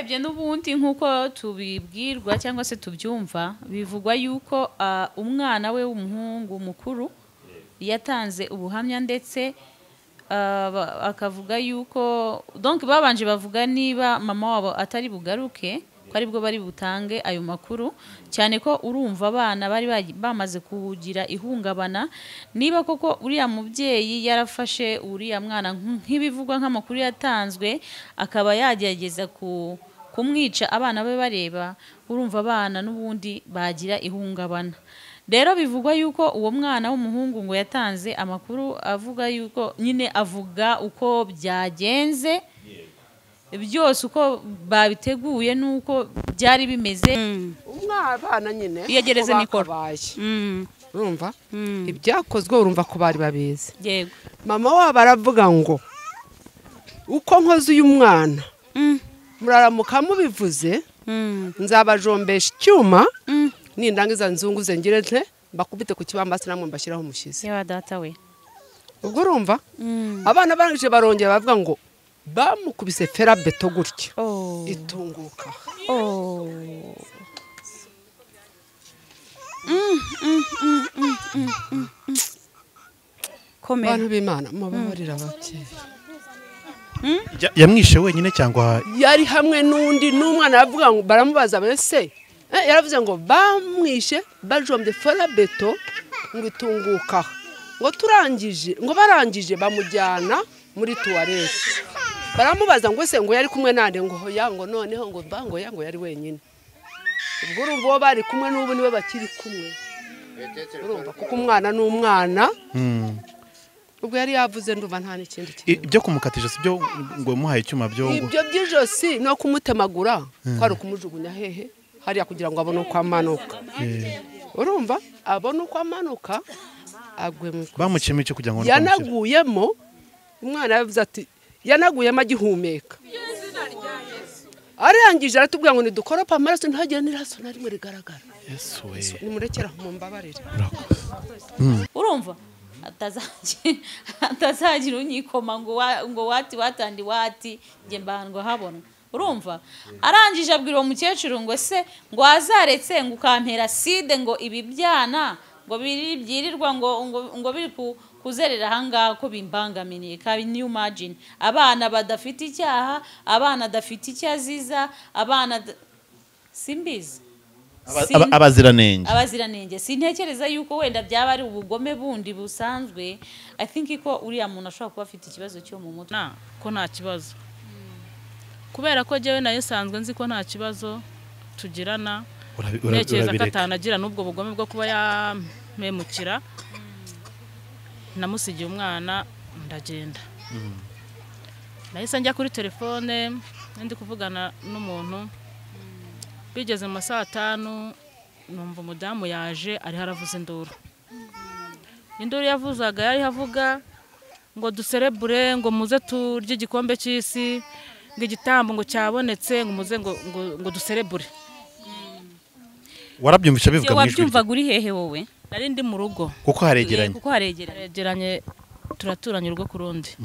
Urebye n'ubundi nk'uko tubibwirwa cyangwa se tubyumva, bivugwa yuko umwana we w'umuhungu mukuru yatanze ubuhamya, ndetse akavuga yuko donc babanje bavuga niba mama wabo atari bugaruke ko aribwo bari butange ayo makuru, cyane ko urumva abana bari bamaze kugira ihungabana. Niba koko uriya mubyeyi yarafashe uriya mwana nk'ibivugwa nk'amakuru yatanzwe, akaba yagerageza kumwica abana be bareba, urumva abana n'ubundi bagira ihungabana. Rero bivugwa yuko uwo mwana w'umuhungu ngo yatanze amakuru avuga yuko nyine avuga uko byagenze byose, uko babiteguye nuko byari bimeze. Umwana nyine yegereze mikoro, urumva ibyakozwe, urumva ko bari babizi. Yego, mama wabo aravuga ngo uko nkoze uyu mwana muraramuka mubivuze nzabajombesha icyuma, nindangiza nzunguze ngire nte mbakubite ku kibambasi namwe mbashyiraho umushyize. Yewe data we. Ubwo urumva abana barangije barongera bavuga ngo bamukubise ferabeto gutya itunguka. Bantu b'Imana mubabarira ababyeyi. Yamwishe wenyine cyangwa yari hamwe n'undi n'umwana? Aravuga ngo baramubaza bese yaravuze ngo bamwishe bajombye ferabeto ngo itunguka, ngo turangije ngo barangije bamujyana muri tuwarete, baramubaza ngo se ngo yari kumwe nande, ngo hoya, ngo noneho ngo mba ngo ya ngo yari wenyine. Ubwo urumva uwo bari kumwe n'ubu niwe bakiri kumwe, urumva kuko umwana n'umwana. Ubwo yari yavuze ndumva nta n'ikindi kintu. Ibyo kumukata ijosi byo ngo muhaye icyuma byo ngo ibyo by'ijosi no kumutemagura kwari kumujugunya hehe hariya kugira ngo abone uko amanuka. Urumva abone uko amanuka agwe mu bamuciyemo icyo kugira ngo yanaguyemo. Umwana yavuze ati yanaguyemo agihumeka, arangije aratubwira ngo nidukoropa amaraso ntihagire n'iraso na rimwe rigaragara. Yesu we, nimurekera mumbabarire. Urumva atazagira unyikoma ngo wati watandi wati nge mbandwa habona. Urumva arangije abwira uwo mukecuru ngo se ngo azaretse ngo ukampera side ngo ibi byana ngo biri byirirwa ngo ngo biri kuzerera ahangaha ko bimbangaminiye. Can you imagine abana badafite icyaha, abana adafite icyaziza, abana simbizi abaziranenge, abaziranenge. Sintekereza yuko wenda byaba ari ubugome bundi busanzwe. I think ko uriya muntu ashobora kuba afite ikibazo cyo mu mutwe. Ko nta kibazo, kubera ko jewe nayo sanzwe nzi ko nta kibazo tugirana, ntekereza ko atanagira n'ubwo bugome bwo kuba yampemukira. Namusigiye umwana ndagenda. Nahise njya kuri telefone ndi kuvugana n'umuntu, bigeze mu saa 5 numva umudamu yaje ari haravuza induru. Induru yavuzaga yari havuga ngo duserebure, ngo muze turye igikombe cy'isi, ngo igitambo ngo cyabonetse, ngo muze ngo ngo duserebure. Warabyumvisha bivuga mu ijwi? Wabyumvaga uri hehe wowe? Nari ndi mu rugo. Kuko haregeranye. Kuko haregeranye, turaturanye urugo kurundi.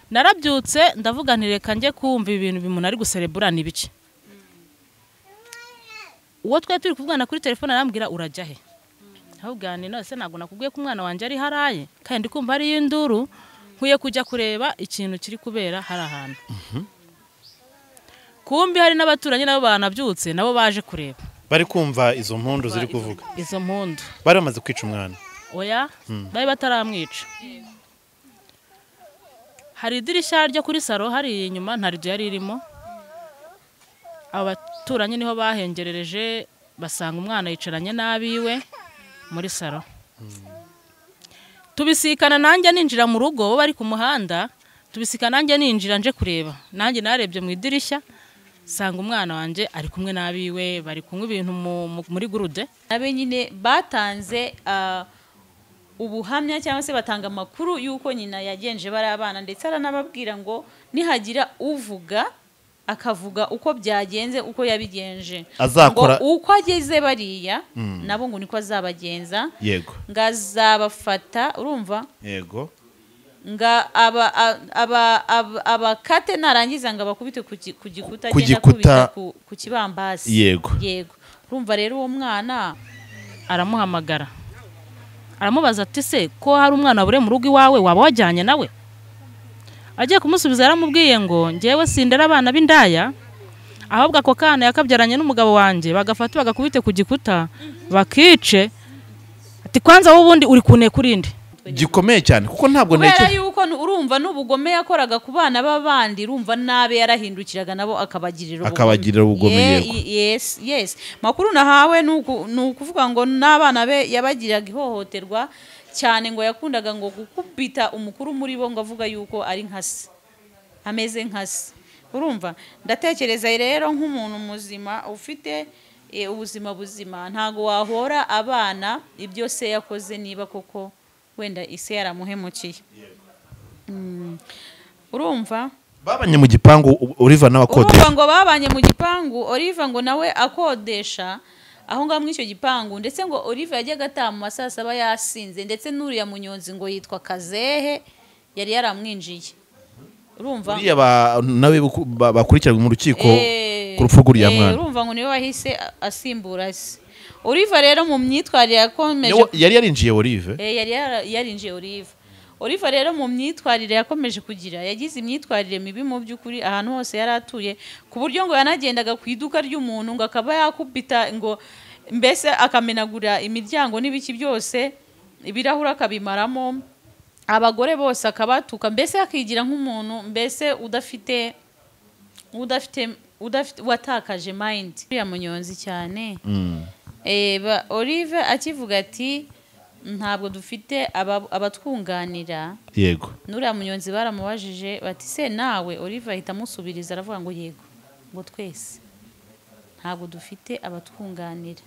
Narabyutse ndavuga nti reka njye kumva ibintu bimuntu ari guserebura ni biki. Uwo twari turi kuvugana kuri telefone arambwira urajya he? Ahubwo ni none se ntabwo nakubwiye ko umwana wanjye ari haraye, kandi ndi kumva ari induru, nkwiye kujya kureba ikintu kiri kubera hari ahantu. Kumbi hari n'abaturanyi nabo banabyutse nabo baje kureba. Bari kumva izo mpundu ziri kuvuga. Izo mpundu. Bari bamaze kwica umwana. Oya, bari bataramwica. Hari idirishya ryo kuri saro hari inyuma nta rido yari irimo. Abaturanyi niho bahengerereje basanga umwana yicaranye n'abiwe muri saro. Tubisikana nanjye ninjira mu rugo bo bari ku muhanda, tubisikana nanjye ninjira nje kureba. Nanjye narebye mu idirishya sanga umwana wanje ari kumwe n'abiwe bari kunywa ibintu muri gurude. Abe nyine batanze ubuhamya cyangwa se batanga amakuru yuko nyina yagenje bari abana, ndetse aranababwira ngo nihagira uvuga akavuga uko byagenze uko yabigenje azakora uko ageze bariya nabo ngo niko azabagenza. Yego, ngazabafata urumva. Yego, nga abakate narangiza ngo abakubite ku gikuta agenda akubita ku kibambasi. Yego. Yego. Urumva rero uwo mwana aramuhamagara aramubaza ati se ko hari umwana bure mu rugo iwawe waba wajyanye nawe? Agiye kumusubiza yaramubwiye ngo njyewe sindera abana b'indaya, ahubwo ako kana yakabyaranye n'umugabo wanjye bagafata bagakubite ku gikuta bakice. Ati kwanza wowe ubundi uri kune kurinde gikomeye cyane kuko ntabwo nteke yuko urumva n'ubugome yakoraga ku bana b'abandi, urumva nabe yarahindukiraga nabo akabagirira ubugome. Yego. Yes, yes. Makuru nahawe nukuvuga ngo n'abana be yabagiraga ihohoterwa cyane, ngo yakundaga ngo gukubita umukuru muri bo ngo avuga yuko ari nkase, ameze nkase. Urumva ndatekereza rero nk'umuntu muzima ufite ubuzima buzima ntago wahora abana ibyo se yakoze niba koko wenda ise yaramuhemukiye. Urumva babanye mu gipangu Oliver nawe akodesha. Urumva ngo babanye mu gipangu Oliver ngo nawe akodesha aho ngaho muri icyo gipangu, ndetse ngo Oliver yajyaga ataha mu masaha saba yasinze, ndetse n'uriya munyonzi ngo yitwa Kazehe yari yaramwinjiye. Urumva uriya nawe bakurikiranywe mu rukiko ku rupfu rw'uriya mwana. Urumva ngo niwe wahise asimbura se. Oliver rero mu myitwarire yakomeje yari yarinjiye Oliver. Yari yarinjiye Oliver. Oliver rero mu myitwarire yakomeje kugira, yagize imyitwarire mibi mu by'ukuri ahantu hose yari atuye, ku buryo ngo yanagendaga ku iduka ry'umuntu ngo akaba yakubita ngo mbese akamenagura imiryango n'ibiki byose, ibirahuri akabimaramo, abagore bose akabatuka, mbese akigira nk'umuntu mbese udafite watakaje mind. Uriya munyonzi cyane. Oliver akivuga ati ntabwo dufite abatwunganira. Yego. Nuriya munyonzi baramubajije bati se nawe? Oliver ahita amusubiriza aravuga ngo yego, ngo twese ntabwo dufite abatwunganira.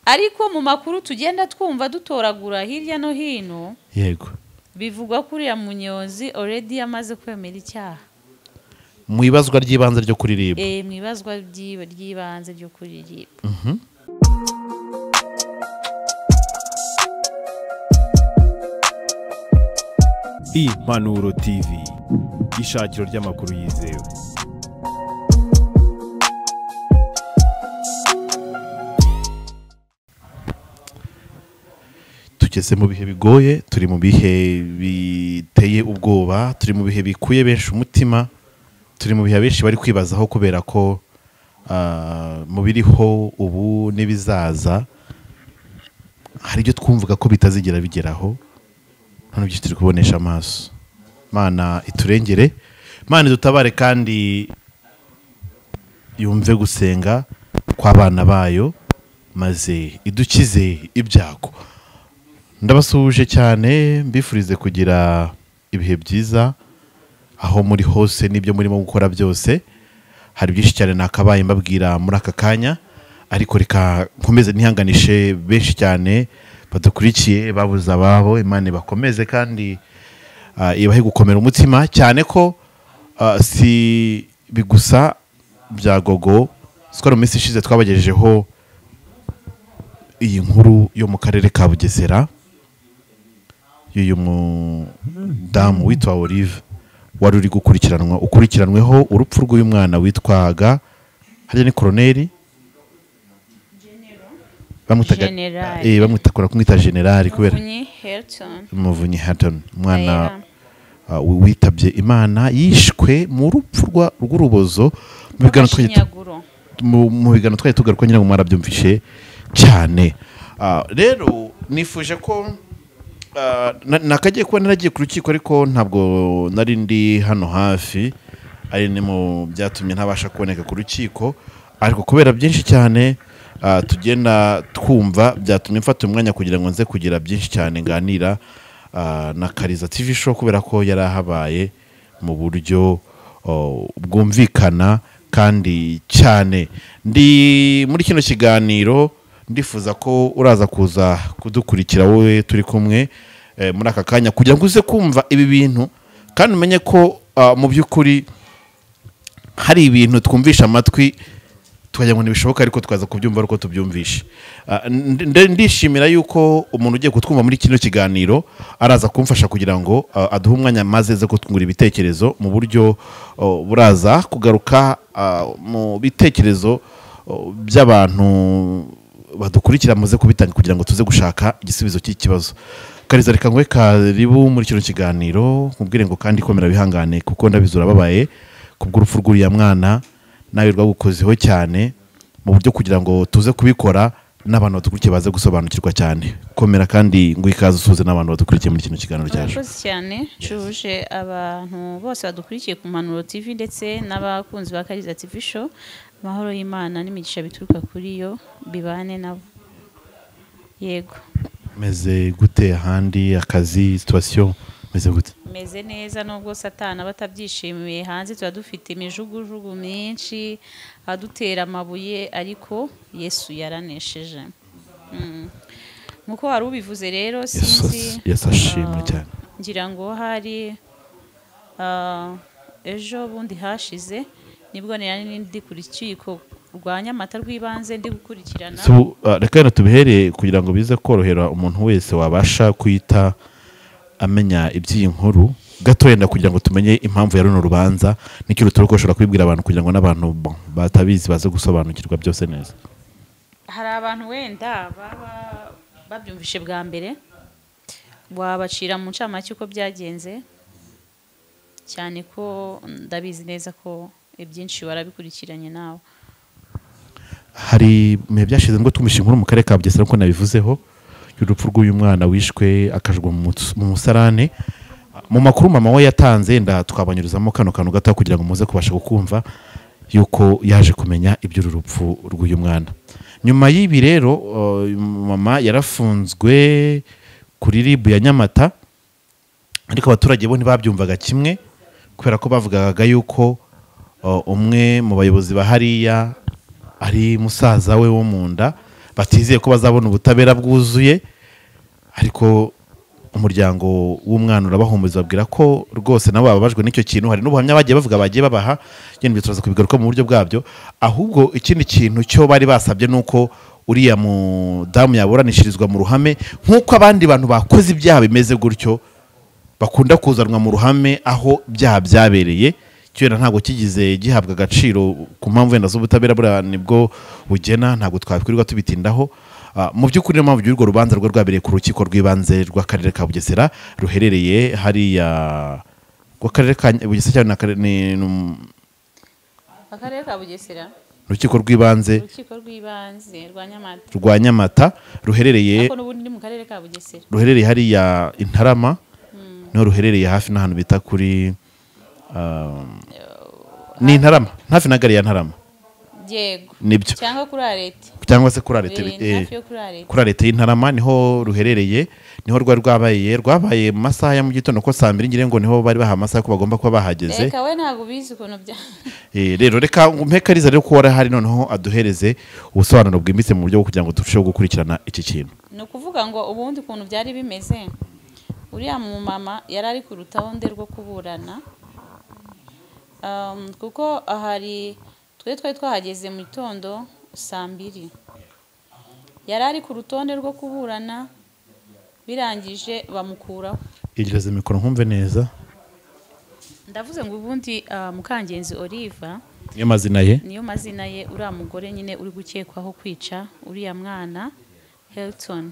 Ariko mu makuru tugenda twumva dutoragura hirya no hino, yego, bivugwa ko uriya munyonzi already yamaze kwemera icyaha mu ibazwa ry'ibanze ryo kuri RIB. Mu ibazwa ry'ibanze ryo kuri RIB. Impanuro TV, ishakiro ry'amakuru yizewe. Tugeze mu bihe bigoye, turi mu bihe biteye ubwoba, turi mu bihe bikuye benshi umutima, turi mu bihe benshi bari kwibazaho kubera ko mu biriho ubu n'ibizaza hari ibyo twumvaga ko bitazigera bigeraho, none byinshi turi kubonesha amaso. Mana iturengere, Mana idutabare kandi yumve gusenga kw'abana bayo maze idukize ibyago. Ndabasuhuje cyane, mbifurize kugira ibihe byiza aho muri hose n'ibyo murimo gukora byose. Hari byinshi cyane nakabaye mbabwira muri aka kanya, ariko reka nkomeze nihanganishe benshi cyane badukurikiye babuze ababo. Imana bakomeze kandi ibahe gukomera umutima, cyane ko si bigusa bya Gogo. Siko mu minsi ishize twabagejejeho iyi nkuru yo mu karere ka Bugesera y'uyu mudamu witwa Olive wari uri gukurikiranwa ukurikiranweho urupfu rw'uyu mwana witwaga harya ni Colonel bamwita kumwita General kubera Muvunyi Hilton, umwana witabye Imana yishwe mu rupfu rw'urubozo. Mu biganiro twaye tugaruka nyine ngo mwarabyumvishe cyane. Rero nifuje ko nakagiye kuba naragiye ku rukiko, ariko ntabwo nari ndi hano hafi, ari ni mu byatumye ntabasha kuboneka ku rukiko, ariko kubera byinshi cyane tugenda twumva byatumye mfata umwanya kugira ngo nze kugira byinshi cyane nganira na Kariza TV show, kubera ko yarahabaye mu buryo bwumvikana kandi cyane. Ndi muri kino kiganiro ndifuza ko uraza kuza kudukurikira wowe turi kumwe muri aka kanya, kugira ngo uze kumva ibi bintu kandi umenye ko mu by'ukuri hari ibintu twumvisha amatwi Tukajya ngo ntibishoboka, ariko twaza kubyumva ariko tubyumvishe. Ndishimira yuko umuntu ugiye kutwumva muri kino kiganiro araza kumfasha kugira ngo aduhe umwanya maze aze kutwungura ibitekerezo mu buryo buraza kugaruka mu bitekerezo by'abantu badukurikira, muze kubitanga kugira ngo tuze gushaka igisubizo cy'ikibazo. Kariza, reka ngwe karibu muri kino kiganiro, nkubwire ngo kandi komera bihangane, kuko ndabizi urababaye kubw'urupfu rw'uriya mwana, nawe rwagukozeho cyane mu buryo kugira ngo tuze kubikora n'abantu badukurikiye baze gusobanukirwa cyane. Komera kandi ngo ikaze usuhuze n'abantu badukurikiye muri kino kiganiro cyacu. Murakoze cyane. Nshuje abantu bose badukurikiye ku Mpanuro TV ndetse n'abakunzi ba Kariza TV Show. Amahoro y'Imana n'imigisha bituruka kuri yo bibane nabo. Yego. Meze gute ahandi, akazi, situation meze gute? Meze neza nubwo Satana batabyishimiye, hanze tuba dufite imijugujugu myinshi adutera amabuye, ariko Yesu yaranesheje. Nkuko wari ubivuze rero, sinzi, Yesu ashimwe cyane. Ngira ngo hari ejo bundi hashize nibwo nari ndi ku rukiko rwa Nyamata rw'ibanze ndi gukurikirana. So, reka wenda tubihereye kugira ngo bize korohera umuntu wese wabasha kuyita amenya iby'iyi nkuru gato, wenda kugira ngo tumenye impamvu ya runo rubanza n'icyo ruturuka, ushobora kubibwira abantu kugira ngo n'abantu batabizi baze gusobanukirwa byose neza. Hari abantu wenda baba babyumvishe bwa mbere, wabacira mu ncamake uko byagenze, cyane ko ndabizi neza ko ibyinshi warabikurikiranye nawe. Hari mu bihe byashize ngo twumvishe inkuru mu karere ka Bugesera, nk'uko nabivuzeho, y'urupfu rw'uyu mwana wishwe akajwa mu musarane. Mu makuru mama we yatanze, nda twabanyurizamo kano kantu gato kugira ngo muze kubasha kukumva yuko yaje kumenya iby'uru rupfu rw'uyu mwana. Nyuma y'ibi rero, mama yarafunzwe kuri RIB ya Nyamata, ariko abaturage bo ntibabyumvaga kimwe, kubera ko bavugaga yuko umwe mu bayobozi ba hariya ari musaza we wo mu nda, batizeye ko bazabona ubutabera bwuzuye. Ariko umuryango w'umwana urabahumuriza, babwira ko rwose nabo bababajwe n'icyo kintu. Hari n'ubuhamya bagiye bavuga, bagiye babaha, yenda turaza kubigaruka mu buryo bwabyo. Ahubwo ikindi kintu cyo bari basabye nuko uriya mudamu yaburanishirizwa mu ruhame, nk'uko abandi bantu bakoze ibyaha bimeze gutyo bakunda kuzanwa mu ruhame aho ibyaha byabereye. Cyo ntabwo kigize gihabwa agaciro ku mpamvu wenda z'ubutabera, buriya nibwo bugena, ntabwo twakwirirwa tubitindaho. Mu by'ukuri niyo mpamvu y'urwo rubanza rwo rwabereye ku rukiko rw'ibanze rw'akarere ka Bugesera ruherereye hariya rw'akarere ka Bugesera cyane akarere ka Bugesera, urukiko rw'ibanze, urukiko rw'ibanze rwa Nyamata, rwa Nyamata ruherereye ariko n'ubundi ni mu karere ka Bugesera, ruherereye hariya Intarama, niho ruherereye hafi n'ahantu bita kuri ni Ntarama, hafi na gare ya Ntarama. Yego. Nibyo. Cyangwa kuri arete. Cyangwa se kuri arete. Kuri arete y'Intarama niho ruherereye, niho rwari rwabaye mu masaha ya mu gitondo, ko saa 2 ngire ngo niho bari baha amasaha ko bagomba kuba bahageze. Reka we ntabwo ubizi ukuntu bya. Rero reka mpe Kariza rero ko hari noneho aduhereze ubusobanuro bwimbitse mu buryo bwo kugira ngo turusheho gukurikirana iki kintu. Ni ukuvuga ngo ubundi ukuntu byari bimeze, uriya mu mama yari ari ku rutonde rwo kuburana, kuko ahari twe twari twahageze mu gitondo saa 2, yari ari ku rutonde rwo kuburana, birangije bamukuraho. Igereze mikoro nkumve neza. Ndavuze ngo ubundi Mukangenzi Oliva niyo mazina ye, niyo mazina ye, uriya mugore nyine uri gukekwaho kwica uriya mwana Hilton,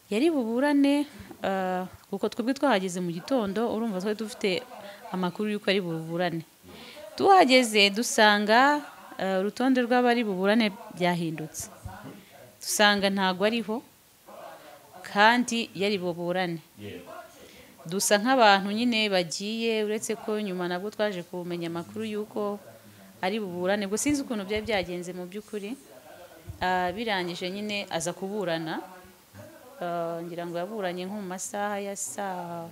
yari buburane kuko twebwe twahageze mu gitondo, urumva twari dufite amakuru yuko ari buburane. Tuhageze dusanga urutonde rw'abari buburane byahindutse, dusanga ntago ariho kandi yari buburane. Dusa nk'abantu nyine bagiye, uretse ko nyuma nabwo twaje kumenya amakuru yuko ari buburane, ubwo sinzi ukuntu byari byagenze mu by'ukuri. Birangije nyine aza kuburana, ngira ngo yaburanye nko mu masaha ya saa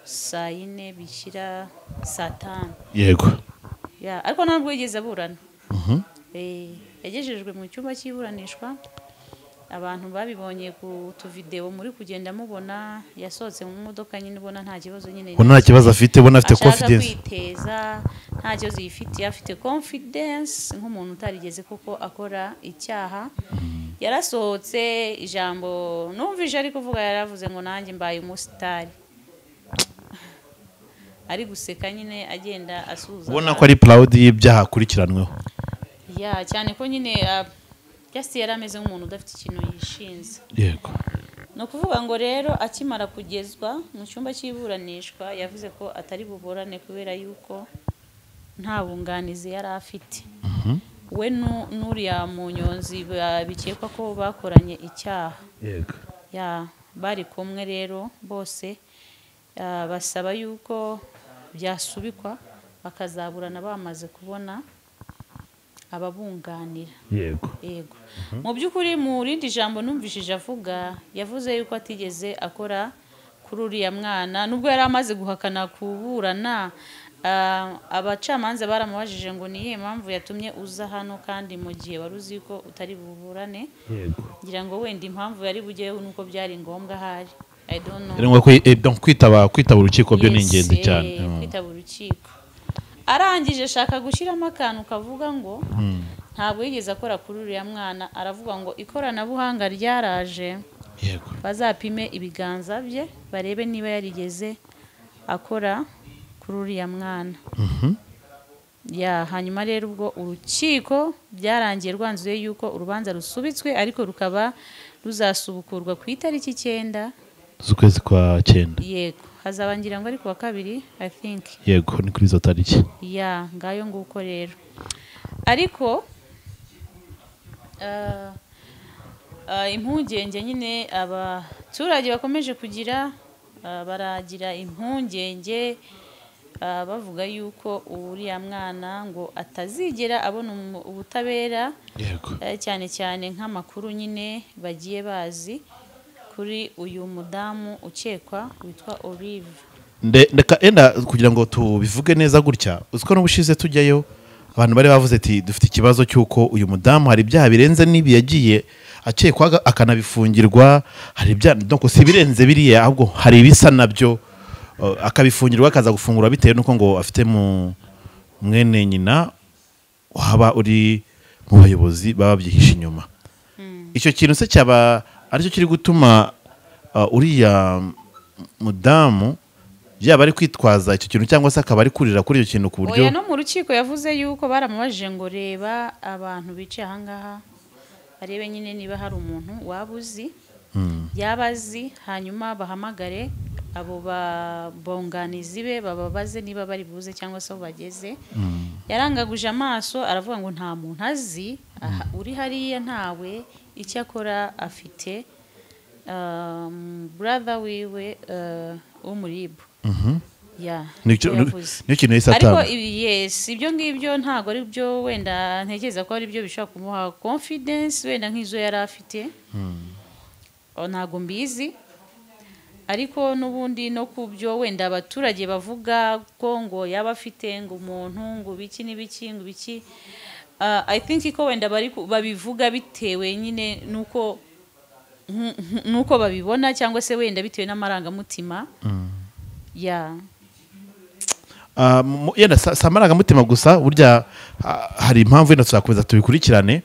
4 bishyira saa 5. Yego. Ya, ariko ntabwo yigeze aburana. Yagejejwe mu cyumba cy'iburanishwa, Abantu babibonye ku tuvideo muri kugenda mubona, yasohotse mu modoka nyine ubona nta kibazo nyine, Ubona nta kibazo afite, ubona afite confidence, kwiteza, nta kibazo yifitiye, afite confidence nk'umuntu utarigeze koko akora icyaha. Yarasohotse, ijambo numvise ari kuvuga yaravuze ngo nanjye mbaye umusitari, ari guseka nyine agenda asuhuza, ubona ko ari proud y'ibyaha akurikiranweho. Ya cyane ko nyine just yari ameze nk'umuntu udafite ikintu yishinze. Yego. Ni ukuvuga ngo rero akimara kugezwa mu cyumba cy'iburanishwa yavuze ko atari buburane kubera yuko nta bunganizi yari afite. We n'uriya munyonzi bikekwa ko bakoranye icyaha. Yego. Ya bari kumwe rero bose basaba yuko byasubikwa bakazaburana bamaze kubona ababunganira. Yego. Yego. Mu by'ukuri mu rindi jambo numvishije avuga, yavuze yuko atigeze akora kuri uriya mwana nubwo yari amaze guhakana kuburana. Abacamanza baramubajije ngo ni iyihe mpamvu yatumye uza hano kandi mu gihe wari uzi ko utari buburane. Yego. Ngira ngo wenda impamvu yari bugeyeho nuko byari ngombwa ahari. I don't know. Rero ngo kwitaba urukiko byo ni ingenzi cyane. Kwitaba urukiko. Arangije ashaka gushyiramo akantu kavuga ngo ntabwo yigeze akora kuri uriya mwana, aravuga ngo ikoranabuhanga ryaraje. Yego. Bazapime ibiganza bye barebe niba yarigeze akora kuri uriya mwana. Ya hanyuma rero ubwo urukiko byarangiye rwanzuye yuko urubanza rusubitswe ariko rukaba ruzasubukurwa ku itariki 9 z'ukwezi kwa 9. Yego, hazabangira ngo ari kuwa 2 I think. Yego, ni kuri izo tariki. Ya ngayo nguko rero. Ariko impungenge nyine abaturage bakomeje kugira, baragira impungenge bavuga yuko uriya mwana ngo atazigera abona ubutabera. Yego. Cyane cyane nk'amakuru nyine bagiye bazi kuri uyu mudamu ukekwa witwa Olive. Ndeka enda kugira ngo tubivuge neza gutya, uziko n'ubushize tujyayo abantu bari bavuze ati dufite ikibazo cy'uko uyu mudamu hari ibyaha birenze n'ibi yagiye akekwa akanabifungirwa, hari ibyaha donc si birenze biriya ahubwo hari ibisa nabyo akabifungirwa akaza gufungura bitewe nuko ngo afite mu mwene nyina waba uri mu bayobozi baba byihishe inyuma. Icyo kintu se cyaba aricyo kiri gutuma uriya mudamu yaba ari kwitwaza icyo kintu cyangwa se akaba ari kurira kuri icyo kintu ku buryo? Oya, no mu rukiko yavuze yuko baramubajije ngo reba abantu bicaye aha ngaha arebe nyine niba hari umuntu wabuzi yabazi, hanyuma bahamagare abo babunganizi be bababaze niba bari buze cyangwa se aho bageze. Yarangaguje amaso aravuga ngo nta muntu azi uri hariya, ntawe, icyakora afite brother wiwe w'umuribu. Ya. Nicyo kintu yahise atanga. Ariko yes, ibyo ngibyo ntago ari byo wenda ntekereza ko ari byo bishobora kumuha confidence wenda nk'izo yari afite. Ntago mbizi. Ariko n'ubundi no kubyo wenda abaturage bavuga ko ngo yaba afite ngo umuntu ngo biki n'ibiki ngo biki, I think ko wenda bari babivuga bitewe nyine nuko babibona cyangwa se wenda bitewe n'amarangamutima. Ya yenda si amarangamutima gusa, burya hari impamvu wenda tuzakomeza tubikurikirane.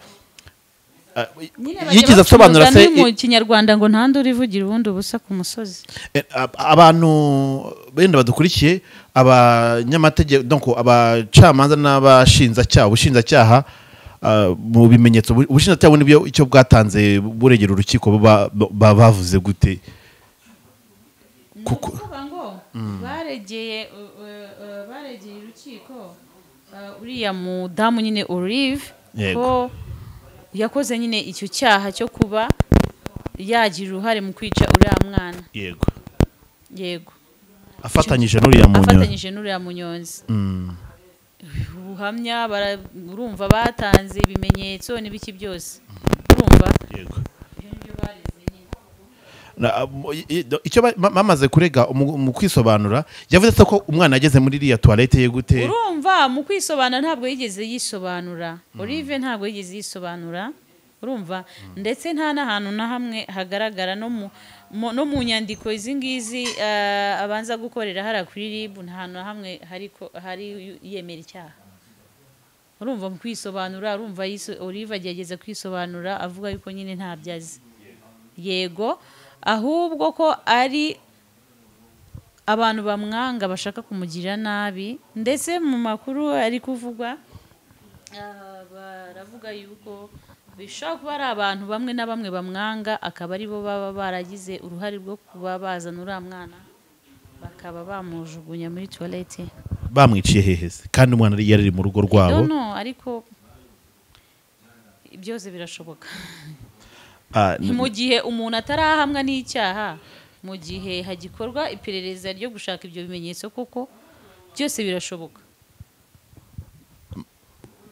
Yigeze asobanura se mu Kinyarwanda ngo nta nduru ivugira ubundi ubusa ku musozi. Abantu benda badukurikiye, abanyamategeko donc abacamanza n'abashinzacyaha, ubushinzacyaha mu bimenyetso ubushinzacyaha nibyo icyo bwatanze buregera urukiko bavuze gute? Kuko ngo baregeye urukiko uriya mudamu nyine Olive ko yakoze nyine icyo cyaha cyo kuba yagira uruhare mu kwica uriya mwana. Yego. Yego. Afatanyije n'uriya munyonzi. Afatanyije n'uriya munyonzi. Ubuhamya urumva batanze ibimenyetso n'ibiki byose. Urumva? Yego. Icyo bamaze kurega mu kwisobanura yavuze ko umwana ageze muri iriya toilette ye gute? Urumva mu kwisobanura ntabwo yigeze yisobanura. Olive ntabwo yigeze yisobanura. Urumva, ndetse nta n'ahantu na hamwe hagaragara no mu nyandiko izi ngizi abanza gukorera hariya kuri RIB, nta hantu na hamwe hari yemera icyaha. Urumva mu kwisobanura, urumva Olive agerageza kwisobanura avuga yuko nyine ntabyo azi, yego, ahubwo ko ari abantu bamwanga bashaka kumugirira nabi. Ndetse mu makuru ari kuvugwa baravuga yuko bishobora kuba ari abantu bamwe na bamwe bamwanga, akaba ari bo baba baragize uruhare rwo kuba bazana uriya mwana bakaba bamujugunya muri toilette. Bamwiciye hehe se kandi umwana yari mu rugo rwabo? No, ariko byose birashoboka. Mu gihe umuntu atarahamwa n'icyaha, mu gihe hagikorwa iperereza ryo gushaka ibyo bimenyetso, koko byose birashoboka.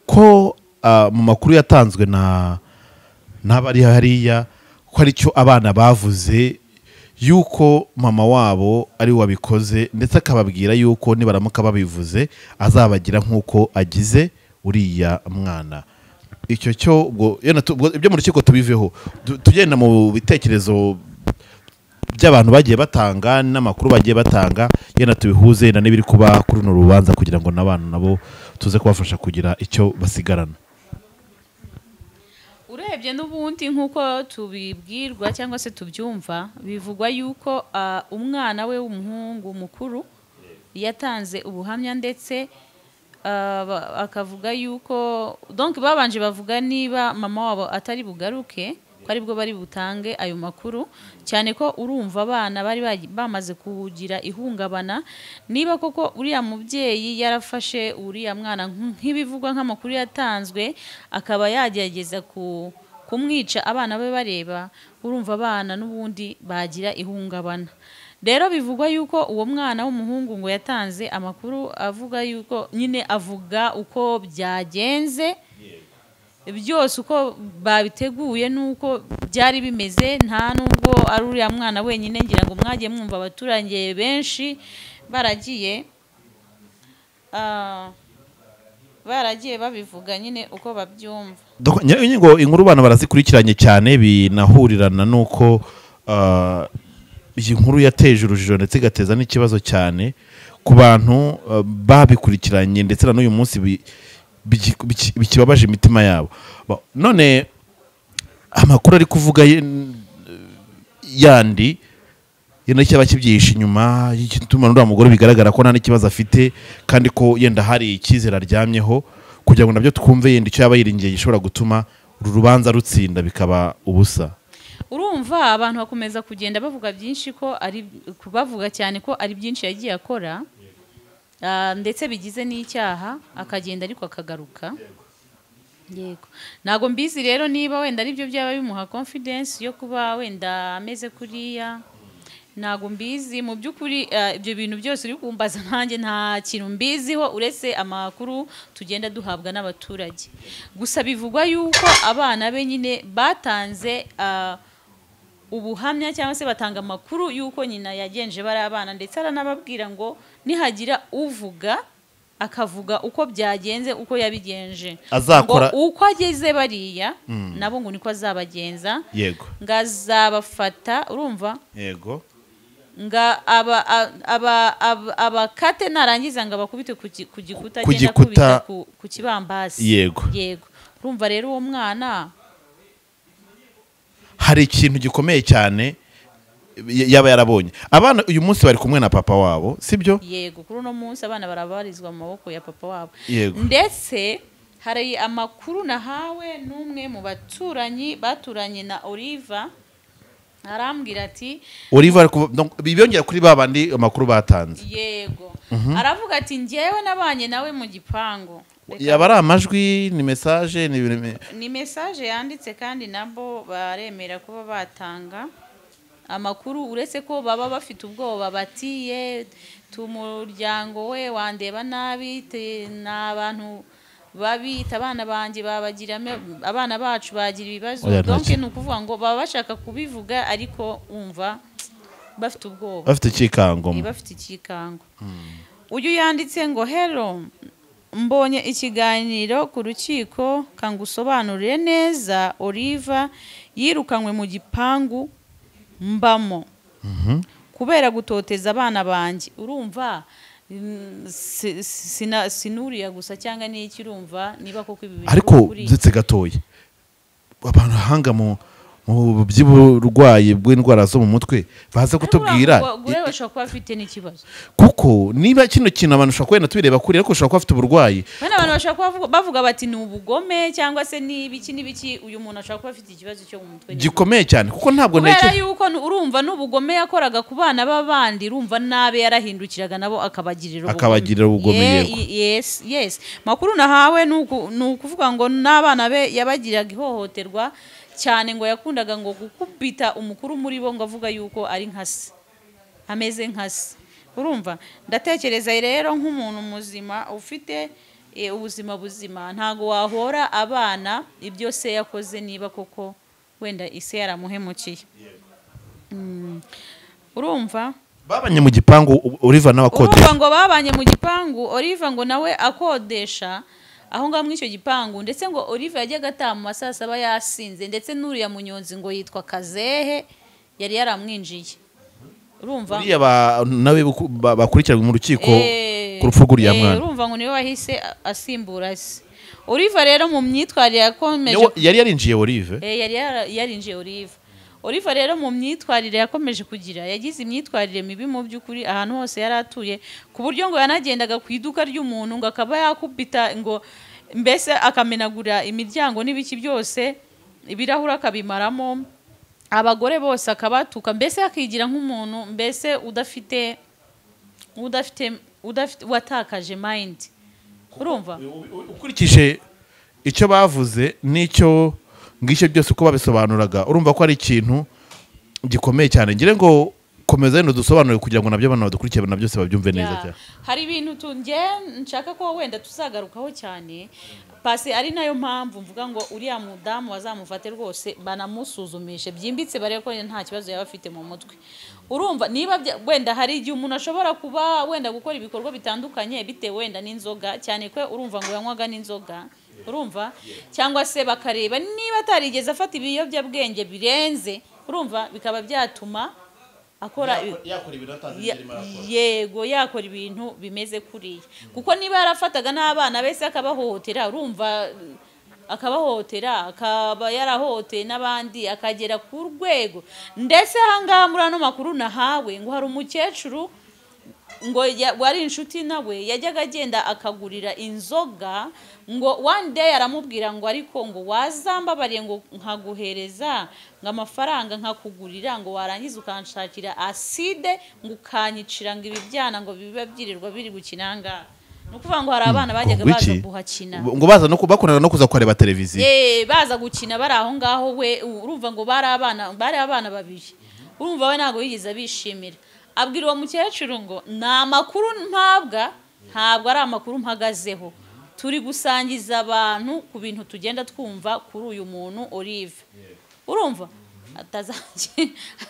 Ko mu makuru yatanzwe na n'abari hariya ko ari cyo abana bavuze yuko mama wabo ari wabikoze, ndetse akababwira yuko nibaramuka babivuze azabagira nkuko agize uriya mwana. Icyo cyo ubwo ibyo mu rukiko tubiveho, tugenda mu bitekerezo by'abantu bagiye batanga n'amakuru bagiye batanga, yenda tubihuze na n'ibiri kuba kuri runo rubanza kugira ngo n'abantu nabo tuze kubafasha kugira icyo basigarana. Urebye n'ubundi nk'uko tubibwirwa cyangwa se tubyumva, bivugwa yuko umwana we w'umuhungu mukuru yatanze ubuhamya, ndetse akavuga yuko donc babanje bavuga niba mama wabo atari bugaruke ko aribwo bari butange ayo makuru, cyane ko urumva abana bari bamaze kugira ihungabana. Niba koko uriya mubyeyi yarafashe uriya mwana nk'ibivugwa nk'amakuru yatanzwe, akaba yagerageza kumwica abana be bareba, urumva abana n'ubundi bagira ihungabana. Rero bivugwa yuko uwo mwana w'umuhungu ngo yatanze amakuru avuga yuko nyine avuga uko byagenze byose, uko babiteguye nuko byari bimeze. Nta nubwo ari uriya mwana wenyine, ngira ngo mwagiye mwumva abaturage benshi baragiye babivuga nyine uko babyumva. Ngo inkuru bana barazikurikiranye cyane, binahurirana nuko iyi nkuru yateje urujijo ndetse igateza n'ikibazo cyane ku bantu babikurikiranye, ndetse na n'uyu munsi bikibabaje imitima yabo. None amakuru ari kuvuga yandi yenda cyaba kibyihishe inyuma y'igituma n'uriya mugore bigaragara ko nta n'ikibazo afite, kandi ko yenda hari icyizere aryamyeho, kugira ngo nabyo twumve yenda icyo yaba yiringiye gishobora gutuma uru rubanza rutsinda bikaba ubusa. Urumva abantu bakomeza kugenda bavuga byinshi, ko ari kubavuga cyane ko ari byinshi yagiye akora, ndetse bigize n'icyaha, akagenda ariko akagaruka. Yego, ntago mbizi rero niba wenda aribyo byaba bimuha confidence yo kuba wenda ameze kuriya, ntago mbizi mu by'ukuri. Ibyo bintu byose uri kumbaza nanjye nta kintu mbiziho uretse amakuru tugenda duhabwa n'abaturage. Gusa bivugwa yuko abana be nyine batanze ubuhamya cyangwa se batanga amakuru yuko nyina yagenje bari abana, ndetse aranababwira ngo nihagira uvuga akavuga uko byagenze uko yabigenje, azakora uko ageze bariya nabo ngo niko azabagenza. Yego, ngazabafata, urumva, yego, nga abakate narangiza ngo abakubite ku gikuta, agenda kubita ku kibambasi. Yego, yego. Urumva rero uwo mwana hari ikintu gikomeye cyane yaba yarabonye. Abana uyu munsi bari kumwe na papa wabo, sibyo? Yego, kuri uno munsi abana barabarizwa mu maboko ya papa wabo. Yego. Ndetse hari amakuru nahawe n'umwe mu baturanyi baturanye na Oliver, arambwira ati Oliver bibiyongera kuri babandi amakuru batanze. Yego. Aravuga ati njyewe nabanye nawe mu gipangu. Yaba ari amajwi, ni message, ni message yanditse, kandi nabo baremera kuba batanga amakuru, uretse ko baba bafite ubwoba batiye tumuryango we wandeba nabi, n'abantu babita abana banjye babagira abana bacu bagira ibibazo. Donc ni ukuvuga ngo baba bashaka kubivuga ariko umva bafite ubwoba, bafite ikikango, bafite ikikango. Uyu yanditse ngo hello, Mbonye ikiganiro ku rukiko kangusobanurire neza. Oliva yirukanywe mu gipangu mbamo kubera gutoteza abana banjye. Urumva sinuriya gusa cyangwa n'iki, urumva niba koko ibi bintu Ariko byetse gatoya, abantu hanga mu by'uburwayi bw'indwara zo mu mutwe baza kutubwira bashobora kuba afite n'ikibazo, kuko niba kino kintu abantu bashobora kwenda tubireba kuri, ariko ushobora kuba afite uburwayi. Bana abantu bashobora kuba bavuga bati ni ubugome cyangwa se ni ibiki n'ibiki, uyu muntu ashobora kuba afite ikibazo cyo mu mutwe gikomeye cyane, kuko ntabwo kubera yuko urumva n'ubugome yakoraga ku bana b'abandi, urumva nabe yarahindukiraga nabo akabagirira ubugome. Yego, yes yes. Makuru nahawe ni ukuvuga ngo n'abana be yabagiraga ihohoterwa cyane, ngo yakundaga ngo gukubita umukuru muri bo ngo avuga yuko ari nkase, ameze nkase. Urumva ndatekereza rero nk'umuntu muzima ufite ubuzima buzima, ntago wahora abana ibyo se yakoze niba koko wenda ise yaramuhemukiye. Urumva babanye mu gipangu Oliva nawe akodesha. Urumva ngo babanye mu gipangu Oliva ngo nawe akodesha aho ngaho muri icyo gipangu, ndetse ngo Oliva yajyaga ataha mu masaha saba yasinze, ndetse n'uriya munyonzi ngo yitwa Kazehe yari yaramwinjiye. Urumva uriya nawe bakurikiranywe mu rukiko ku rupfu rw'uriya mwana. Urumva ngo niwe wahise asimbura se. Oliva rero mu myitwarire yakomeje, yari yarinjiye Olive, yari yarinjiye Oliva. Oliva rero mu myitwarire yakomeje kugira, yagize imyitwarire mibi mu by'ukuri ahantu hose yari atuye, ku buryo ngo yanagendaga ku iduka ry'umuntu ngo akaba yakubita, ngo mbese akamenagura imiryango n'ibiki byose, ibirahuri akabimaramo, abagore bose akabatuka, mbese akigira nk'umuntu mbese udafite watakaje mind. Urumva ukurikije icyo bavuze n'icyo ngicyo byose uko babisobanuraga, urumva ko ari ikintu gikomeye cyane. Ngire ngo komeza rero dusobanure kugira ngo nabyo abantu badukurikiye na byose babyumve neza cyane. Hari ibintu tunge nshaka ko wenda tuzagarukaho cyane pasi, ari nayo mpamvu mvuga ngo uriya mudamu bazamufate rwose banamusuzumishe byimbitse barebe ko nta kibazo yaba afite mu mutwe. Urumva niba wenda hari igihe umuntu ashobora kuba wenda gukora ibikorwa bitandukanye bitewe wenda n'inzoga, cyane ko urumva ngo yanywaga n'inzoga, urumva cyangwa se bakareba niba atarigeze afata ibiyobyabwenge birenze, urumva bikaba byatuma akora yego yakora ibintu bimeze kuriya, kuko niba yarafataga n'abana bese akabahohotera, urumva akabahohotera akaba yarahoteye n'abandi akagera ku rwego. Ndetse ahangaha muri ano makuru nahawe ngo hari umukecuru ngo wari inshuti nawe yajyaga agenda akagurira inzoga, ngo one day aramubwira ngo ariko ngo wazambabariye ngo nkaguhereza ngo amafaranga nkakugurira, ngo warangiza ukanshakira acide ngo ukanyicira ngo ibi byana ngo biba byirirwa biri gukina ngaha. Nukuvuga ngo hari abana bajyaga baza guhakina, ngo baza no bakundana no kuza kureba televiziyo, baza gukina bari aho ngaho. We urumva ngo bari abana babiri, urumva we ntago yigeze abishimira. Abwira uwo mukecuru ngo ni amakuru mpabwa, ntabwo ari amakuru mpagazeho, turi gusangiza abantu ku bintu tugenda twumva kuri uyu muntu Olive. Urumva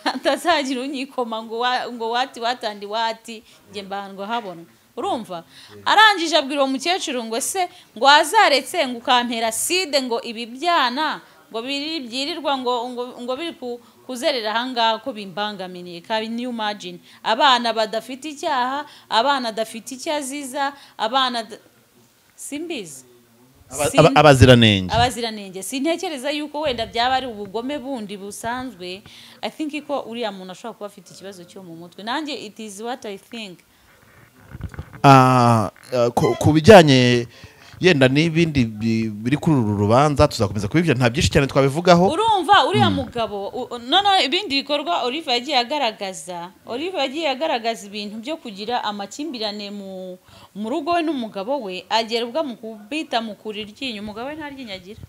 atazagira unyikoma ngo wati watandi wati nge mbandwa habona. Urumva arangije abwira uwo mukecuru ngo se ngo azaretse ngo ukampera side ngo ibi byana ngo byirirwa ngo biri kuzerera ahangaha ko bimbangaminiye. Can you imagine abana badafite icyaha, abana adafite icyo aziza, abana simbizi abaziranenge. Sintekereza yuko wenda byaba ari ubugome bundi busanzwe. I think ko uriya muntu ashobora kuba afite ikibazo cyo mu mutwe. Nanjye it is what I think. Ku bijyanye yenda n'ibindi biri kuri uru rubanza tuzakomeza kubibya, nta byinshi cyane twabivugaho. Urumva uriya mugabo none ibindi bikorwa Oliva yagiye agaragaza, Oliva yagiye agaragaza ibintu byo kugira amakimbirane mu rugo we n'umugabo we, agera ubwo mukubita mukura iryinyo, umugabo we ntaryinyagira.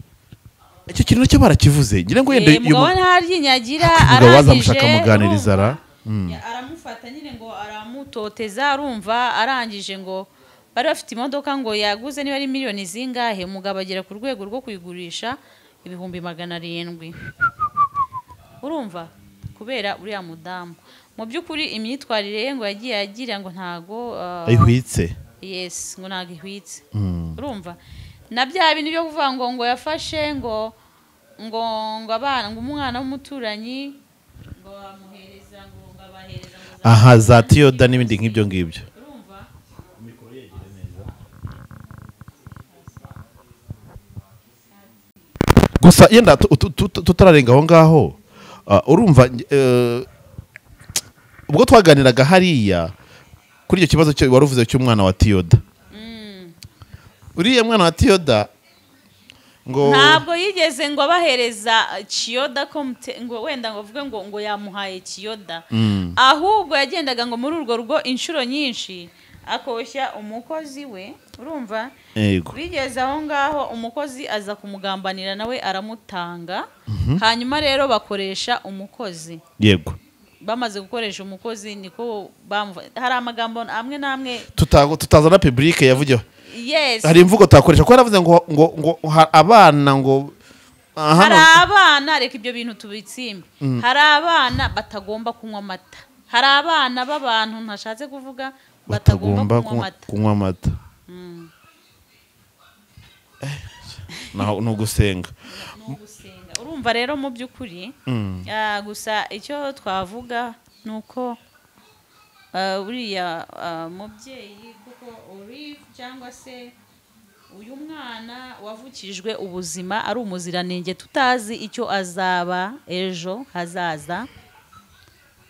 Icyo kintu cyo barakivuze ngira ngo yende umugabo we ntaryinyagira, arangije muganiriza aramufata nyine ngo aramutoteza. Arumva arangije ngo bari bafite imodoka ngo yaguze niba ari miliyoni zingahe, umugabo agera ku rwego rwo kuyigurisha 700,000. Urumva kubera uriya mudamu mu by'ukuri imyitwarire ye ngo yagiye agira ngo ntago ihwitse. Yes, ngo ntago ihwitse. Urumva na bya bintu byo kuvuga ngo ngo yafashe ngo ngo ngo abana ngo umwana w'umuturanyi ngo amuhereza ngo ngo abahereza ngo Aha za tiyoda n'ibindi nk'ibyo ngibyo. Urumva Gusa yenda tutararenga aho ngaho, urumva ubwo twaganiraga hariya kuri icyo kibazo cyo wari uvuze cy'umwana wa Tiyoda. Uriya mwana wa Tiyoda ngo ntabwo yigeze ngo abahereza Chiyoda ngo wenda ngo avuge ngo ngo yamuhaye Chiyoda, ahubwo yagendaga ngo muri urwo rugo inshuro nyinshi akoshya umukozi we. Urumva yego bigeze aho ngaho umukozi aza kumugambanira nawe aramutanga. Hanyuma rero bakoresha umukozi. Yego bamaze gukoresha umukozi niko hari amagambo amwe n'amwe tutazana public yavugeho. Yes. Hari imvugo takoresha ko yaravuze ngo ngo ngo abana ngo hari abana, reka ibyo bintu tubitsimbe. Hari abana batagomba kunywa amata, hari abana b'abantu ntashatse kuvuga batagomba kunywa amata. No gusenga. Urumva rero mu by'ukuri gusa icyo twavuga nuko uriya mubyeyi kuko Olive cyangwa se uyu mwana wavukijwe ubuzima ari umuziranenge, tutazi icyo azaba ejo hazaza,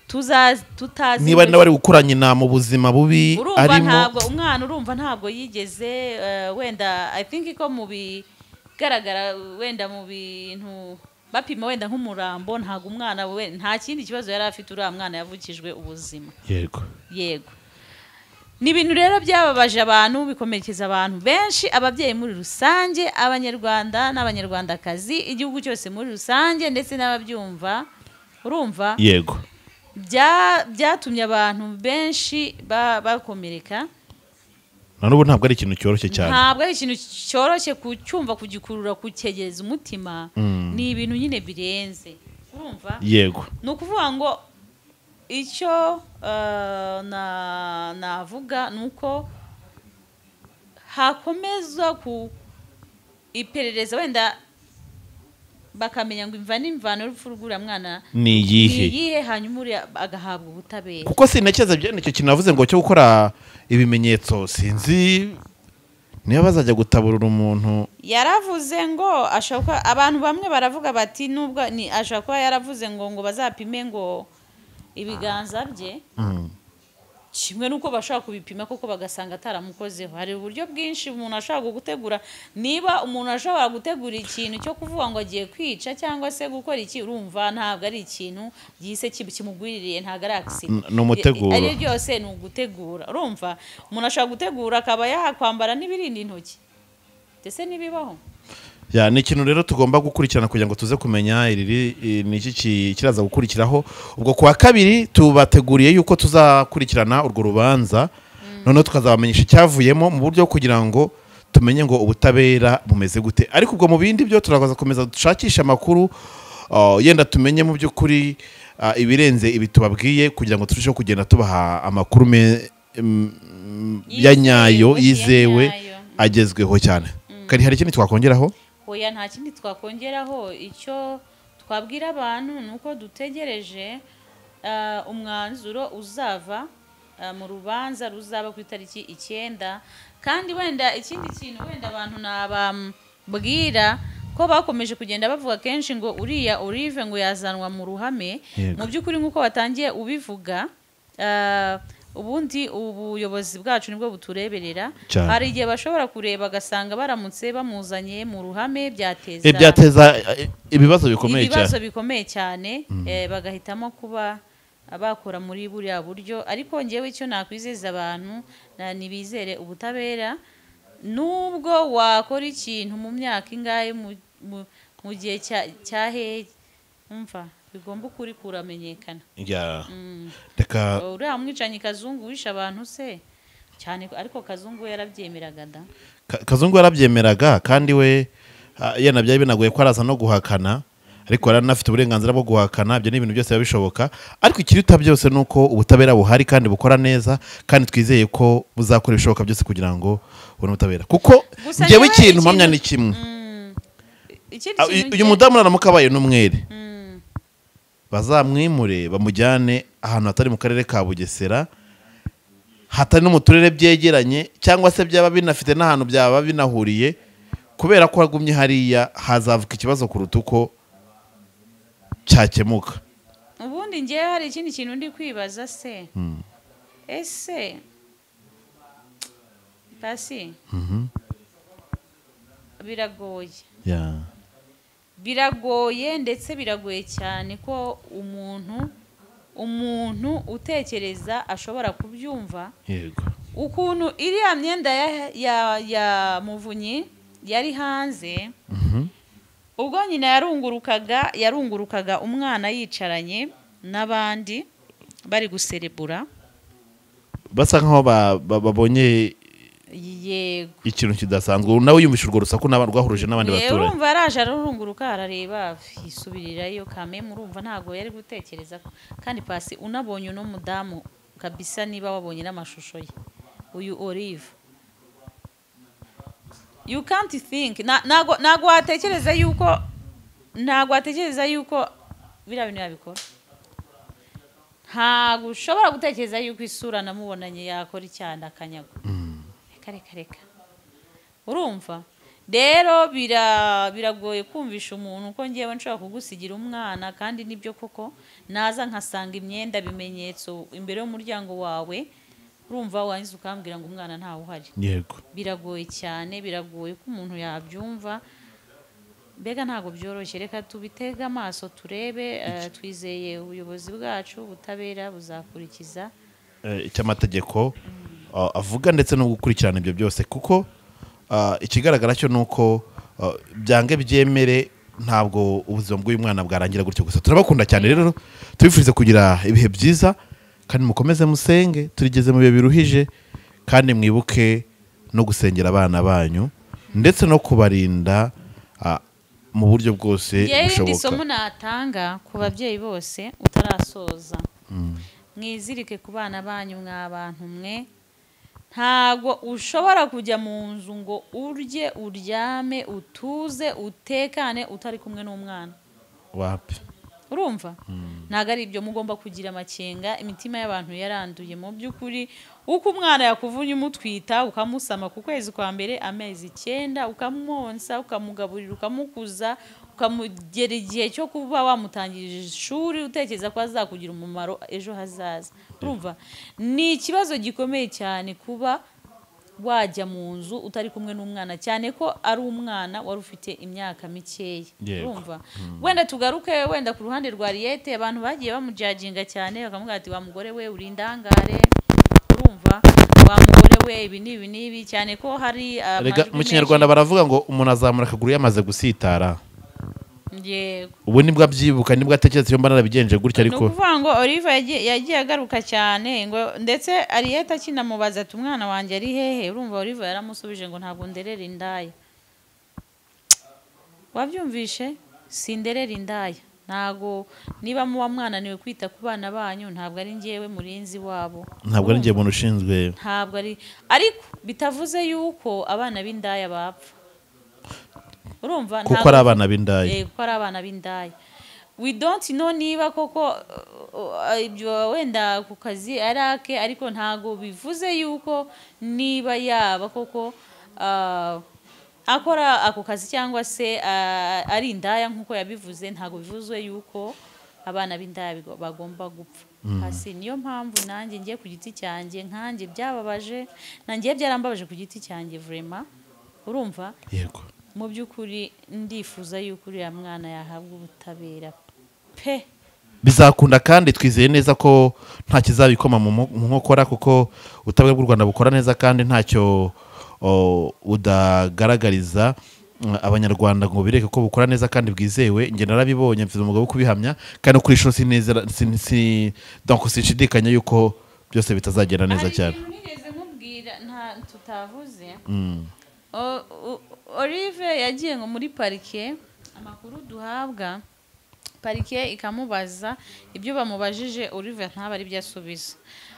tutazi niba nawe ari gukura nyina mu buzima bubi arimo. Ntabwo umwana urumva ntabwo yigeze wenda I think ko mu bigaragara wenda mu bintu bapima wenda nk'umurambo, ntabwo umwana we nta kindi kibazo yari afite, uriya mwana yavukijwe ubuzima. Yego yego. Ni ibintu rero byababaje abantu, bikomerekeza abantu benshi, ababyeyi muri rusange, abanyarwanda n'abanyarwandakazi, igihugu cyose muri rusange ndetse n'ababyumva. Urumva yego byatumye abantu benshi bakomereka. Na n'ubu ntabwo ari ikintu cyoroshye cyane, ntabwo ari ikintu cyoroshye kucyumva, kugikurura, kucyegereza umutima. Ni ibintu nyine birenze. Urumva yego ni ukuvuga ngo icyo navuga ni uko hakomeza ku iperereza wenda bakamenya ngo imva n'imvano y'urupfu rw'uriya mwana ni iyihe, hanyuma uriya agahabwa ubutabera. Kuko sinakeza icyo kintu navuze ngo cyo gukora ibimenyetso, sinzi niba bazajya gutaburura umuntu. Yaravuze ngo ashobora, abantu bamwe baravuga bati nubwo ni ashobora kuba yaravuze ngo ngo bazapime ngo ibiganza bye, kimwe nuko bashaka kubipima koko bagasanga ataramukozeho. Hari uburyo bwinshi umuntu ashobora gutegura, niba umuntu ashobora gutegura ikintu cyo kuvuga ngo agiye kwica cyangwa se gukora iki, urumva ntabwo ari ikintu gihise kimugwiririye, ntabwo ari accident, ni umuteguro, ari byose ni ugutegura. Urumva umuntu ashobora gutegura akaba yakwambara n'ibirinda intoki, ndetse n'ibibaho. Ya, ni ikintu rero tugomba gukurikirana kugira ngo tuze kumenya iriri ni iki kiraza gukurikiraho. Ubwo kuwa kabiri tubateguriye yuko tuzakurikirana urwo rubanza, noneho tukazabamenyesha icyavuyemo mu buryo kugira ngo tumenye ngo ubutabera bumeze gute. Ariko ubwo mu bindi byo turaza komeza dushakisha amakuru, yenda tumenye mu by'ukuri ibirenze ibi tubabwiye kugira ngo turusheho kugenda tubaha amakuru ya nyayo yizewe agezweho cyane. Kari hari ikindi twakongeraho? Oya, nta kindi twakongeraho. Icyo twabwira abantu nuko dutegereje umwanzuro uzava mu rubanza ruzaba ku itariki 9. Kandi wenda ikindi kintu wenda abantu nababwira ko bakomeje kugenda bavuga kenshi ngo uriya Olive ngo yazanwa mu ruhame. Mu by'ukuri nkuko batangiye ubivuga, ubundi ubuyobozi bwacu nibwo butureberera. Hari igihe bashobora kureba agasanga baramutse bamuzanye mu ruhame byateza ibibazo bikomeye cyane, ibibazo bikomeye cyane, bagahitamo kuba abakora muri buriya buryo. Ariko ngewe icyo nakwizeza abantu nibizere ubutabera, nubwo wakora ikintu mu myaka ingahe mu gihe cyahe, umva bigomba ukuri kuramenyekana. Reka uriya mwicanyi Kazungu wishe abantu se cyane, ariko Kazungu yarabyemeraga da. Kazungu yarabyemeraga kandi we yena byari binagoye ko araza no guhakana. Ariko aranafite uburenganzira bwo guhakana, ibyo ni ibintu byose biba bishoboka. Ariko ikiruta byose ni uko ubutabera buhari kandi bukora neza, kandi twizeye ko buzakora ibishoboka byose kugira ngo ubone ubutabera. Kuko Gusa njyewe njyewe ikintu mpamya ni kimwe, Ikindi Ah, kintu uyu mudamu naramuka abaye n'umwere, bazamwimure bamujyane ahantu hatari mu karere ka Bugesera, hatari no mu turere byegeranye, cyangwa se byaba binafite n'ahantu byaba binahuriye, kubera ko agumye hariya hazavuka ikibazo kuruta uko cyakemuka. Ubundi ngewe hari ikindi kintu ndi kwibaza se, ese pasi biragoye, biragoye ndetse biragoye cyane ko umuntu utekereza ashobora kubyumva. Yego. Ukuntu iriya myenda ya Muvunyi yari hanze, ubwo nyina yarungurukaga umwana yicaranye n'abandi bari guserebura, basa nkaho babonye yego ikintu kidasanzwe. Nawe yumvishe urwo rusaku rwahuruje n'abandi baturage. Urumva yaraje ararunguruka, arareba, yisubirirayo kame. Urumva ntabwo yari gutekereza ko kandi pasi unabonye uno mudamu kabisa, niba wabonye n'amashusho ye uyu Olive, you can't think, ntago watekereza yuko, ntago watekereza yuko biriya bintu yabikora. Ntago ushobora gutekereza yuko isura namubonanye yakora icyaha akanyago. Reka reka reka. Urumva rero biragoye kumvisha umuntu ko ngewe nshobora kugusigira umwana, kandi nibyo koko naza nkasanga imyenda bimenyetso imbere y'umuryango wawe, urumva wangiza ukambwira ngo umwana ntawe uhari. Yego. Biragoye cyane, biragoye ko umuntu yabyumva, mbega ntabwo byoroshye. Reka tubitege amaso turebe, twizeye ubuyobozi bwacu, ubutabera buzakurikiza icy'amategeko avuga, ndetse no gukurikirana ibyo byose, kuko ikigaragara cyo nuko byange byemere ntabwo ubuzima bw'uyu mwana bwarangira gutyo gusa. Turabakunda cyane rero, tubifurize kugira ibihe byiza, kandi mukomeze musenge, turigeze mu bihe biruhije, kandi mwibuke no gusengera abana banyu ndetse no kubarinda mu buryo bwose Njyewe irindi bushoboka. somo natanga ku babyeyi bose utarasoza, mwizirike ku bana banyu mwa bantu mwe. Ntago ushobora kujya mu nzu ngo urye, uryame, utuze, utekane utari kumwe n'umwana. Wapi. Urumva ntago ari ibyo, mugomba kugira amakenga. Imitima y'abantu yaranduye mu by'ukuri. Uko umwana yakuvunye umutwita, ukamusama ku kwezi kwa mbere, amezi 9, ukamwonsa, ukamugaburira, ukamukuza, ukamugera igihe cyo kuba wamutangirije ishuri, utekereza ko azakugira umumaro ejo hazaza. Urumva ni ikibazo gikomeye cyane kuba wajya mu nzu utari kumwe n'umwana, cyane ko ari umwana wari ufite imyaka mikeya. Urumva wenda tugaruke wenda ku ruhande rwa Ariete, abantu bagiye bamujaginga cyane bakamubwira ati wa mugore we uri indangare, urumva wa mugore we ibi n'ibi n'ibi, cyane ko hari Rega, mu Kinyarwanda baravuga ngo umuntu azamura akaguru yamaze gusitara. Yego. Ubu nibwo abyibuka, nibwo atekereza iyo mbana narabigenje gutya. Ariko ni ukuvuga ngo Olive yagiye agaruka cyane, ngo ndetse Ariete akinamubaza ati umwana wanjye ari hehe, urumva Olive yaramusubije ngo ntabwo nderera indaya. Wabyumvishe? Sinderera indaya. Ntago niba muba mwananiwe kwita ku bana banyu, ntabwo ari njyewe murinzi wabo, ntabwo ari njye muntu ushinzwe, ntabwo ari. Ariko bitavuze yuko abana b'indaya bapfa. Urumva kuko ari abana b'indaya. Kuko ari abana b'indaya. We don't know niba koko ibyo wenda ku kazi arake, ariko ntago bivuze yuko niba yaba koko akora ako kazi cyangwa se ari indaya nkuko yabivuze, ntago bivuze yuko abana b'indaya bagomba gupfa. Hasi niyo mpamvu nanjye ngiye ku giti cyanjye, nkanjye byababaje, nanjye byarambabaje ku giti cyanjye vraiment. Urumva? Yego. Mu by'ukuri ndifuza yuko uriya mwana yahabwa ubutabera pe. Bizakunda, kandi twizeye neza ko nta kizabikoma mu nkokora, kuko ubutabera bw'u Rwanda bukora neza, kandi ntacyo budagaragariza abanyarwanda ngo bireke ko bukora neza kandi bwizewe. Njye narabibonye, mfite umugabo wo kubihamya, kandi kuri inshuro sinizera, donc sinshidikanya yuko byose bitazagenda neza cyane. Hari ikintu nigeze nkubwira nta tutavuze. Olive yagiye ngo muri parike, amakuru duhabwa Parike ikamubaza ibyo bamubajije, Olive ntaba ari byo asubiza,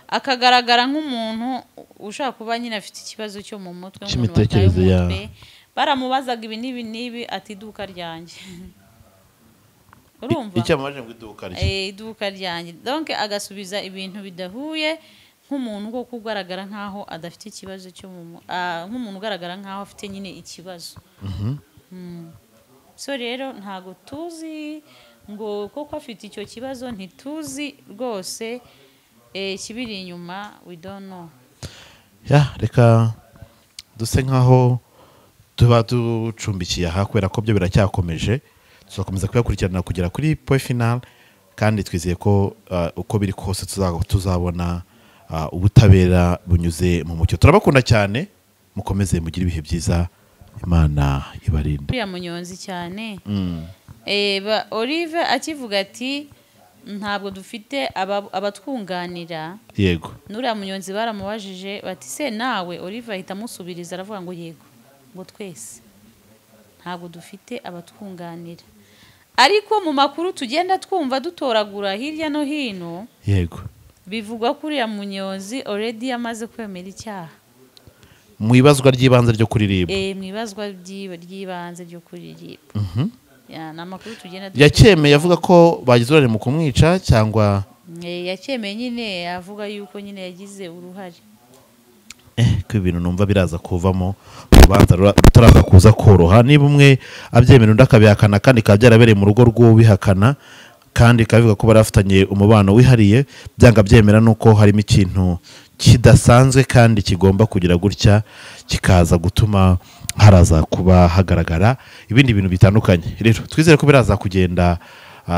akagaragara nk'umuntu ushaka kuba nyine afite ikibazo cyo mu mutwe, nk'umuntu wataye Cy'imitekerereze ya- umutwe. Baramubazaga ibi n'ibi n'ibi, ati iduka ryanjye. Urumva? Icyo amaje ngo iduka rye. Iduka ryanjye. Donc agasubiza ibintu bidahuye, nk'umuntu koko ugaragara nk'aho adafite ikibazo cyo mu nk'umuntu ugaragara nk'aho afite nyine ikibazo. So rero ntago tuzi ngo koko afite icyo kibazo, ntituzi rwose ikibiri inyuma, we don't know. Ya, reka duse nkaho tuba ducumbikiye aha, kubera ko byo biracyakomeje, tuzakomeza kubikurikirana kugera kuri point final, kandi twizeye ko uko biri kose tuzabona ubutabera bunyuze mu mucyo. Turabakunda cyane, mukomeze mugire ibihe byiza, Imana ibarinde. Uriya munyonzi cyane. Olive akivuga ati ntabwo dufite abatwunganira, n'uriya munyonzi baramubajije bati se nawe? Olive ahita amusubiriza, aravuga ngo yego, ngo twese ntabwo dufite abatwunganira. Ariko mu makuru tugenda twumva dutoragura hirya no hino, bivugwa ko uriya munyonzi already yamaze kwemera icyaha. Mu ibazwa ry'ibanze ryo kuri RIB? Mu ibazwa ry'ibanze ryo kuri RIB. Ya, ni amakuru tugenda Yacyemeye avuga ko bagize uruhare mu kumwica cyangwa? Yacyemeye nyine, avuga yuko nyine yagize uruhare. Ko ibintu numva biraza kuvamo urubanza rutaraza kuza koroha, niba umwe abyemera undi akabihakana, kandi bikaba byarabereye mu rugo rw'ubihakana, kandi bikaba bivuga ko bari bafitanye umubano wihariye, byanga byemera nuko harimo ikintu kidasanzwe kandi kigomba kugira gutya kikaza gutuma haraza kuba hagaragara ibindi bintu bitandukanye. Rero twizere ko biraza kugenda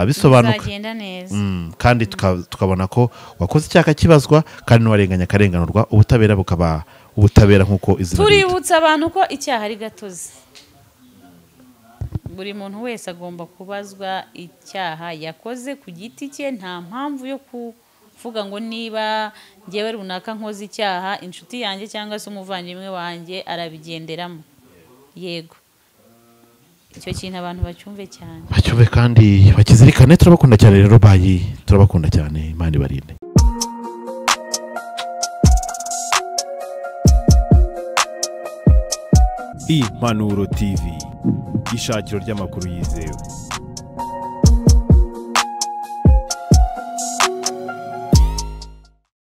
bisobanuka. Bizagenda neza. Kandi tukabona ko wakoze icyaha akakibazwa, kandi n'uwarenganya akarenganurwa, ubutabera bukaba ubutabera nk'uko izina ryitwa. Tuributsa abantu ko icyaha ari gatozi, buri muntu wese agomba kubazwa icyaha yakoze ku giti cye. Nta mpamvu yo kuvuga ngo niba njyewe runaka nkoze icyaha, inshuti yanjye cyangwa se umuvandimwe wanjye arabigenderamo. Yego, icyo kintu abantu bacyumve cyane. Bacyumve kandi bakizirikane. Turabakunda cyane rero, bayi, turabakunda cyane, Imana ibarinde. Impanuro TV, ishakiro ry'amakuru yizewe.